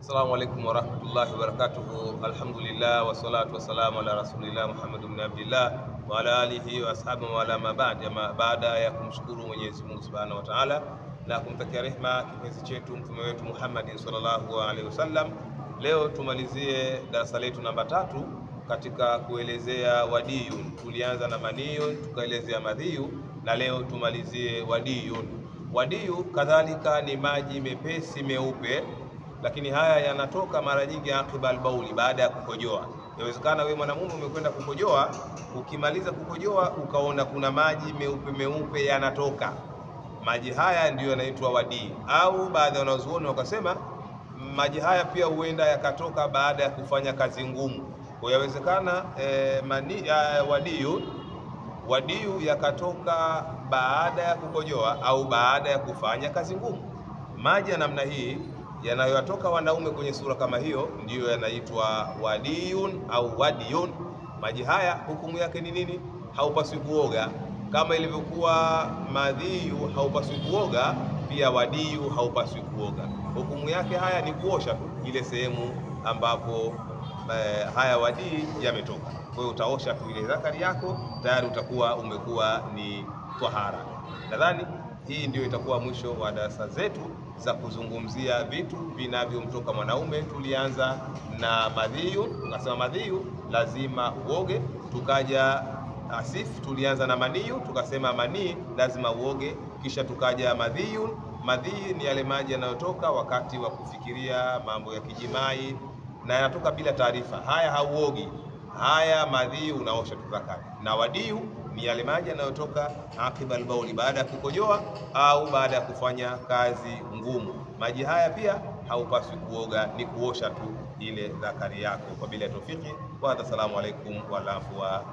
Assalamu alaikum warahmatullahi wabarakatuhu. Alhamdulillah wassalatu wassalamu ala rasulillah Muhammad ibn Abdillah wa ala alihi wa ashabihi wa ala ma ba'd. Baada ya kumshukuru Mwenyezi Mungu Subhanahu wa Ta'ala na kumtakia rehma kipenzi chetu mtume wetu Muhammad sallallahu alaihi wasallam, leo tumalizie darasa letu namba 3 katika kuelezea wadiyun. Tulianza na maniyun, tukaelezea madhiyu, na leo tumalizie wadiyun. Wadiyu kadhalika ni maji mepesi meupe, lakini haya yanatoka mara nyingi aqiba albauli, baada ya kukojoa. Inawezekana wewe mwanamume umekwenda kukojoa, ukimaliza kukojoa ukaona kuna maji meupe meupe yanatoka. Maji haya ndiyo yanaitwa wadii, au baadhi ya wanazuoni wakasema maji haya pia huenda yakatoka baada ya kufanya kazi ngumu. Kwa hiyo yawezekana wadiyu yakatoka baada ya kukojoa au baada ya kufanya kazi ngumu. Maji ya namna hii yanayotoka wanaume kwenye sura kama hiyo ndiyo yanaitwa wadiyun au wadiyun. Maji haya hukumu yake ni nini? Haupaswi kuoga. Kama ilivyokuwa madhiyu haupaswi kuoga, pia wadiyu haupaswi kuoga. Hukumu yake haya ni kuosha tu ile sehemu ambapo haya wadii yametoka. Kwa hiyo utaosha tu ile zakari yako, tayari utakuwa umekuwa ni tahara. Nadhani hii ndio itakuwa mwisho wa darasa zetu za kuzungumzia vitu vinavyomtoka mwanaume. Tulianza na madhiyu, tukasema madhiyu lazima uoge. Tukaja asif, tulianza na maniyu, tukasema manii lazima uoge. Kisha tukaja madhiyu. Madhiyu ni yale maji yanayotoka wakati wa kufikiria mambo ya kijimai na yanatoka bila taarifa. Haya hauogi, haya madhiyu unaosha tu zakari. Na wadiyu ni yale maji yanayotoka aqiba albauli, baada ya kukojoa au baada ya kufanya kazi ngumu. Maji haya pia haupaswi kuoga, ni kuosha tu ile dhakari yako. Kwa bila tawfiki wa assalamu alaikum wa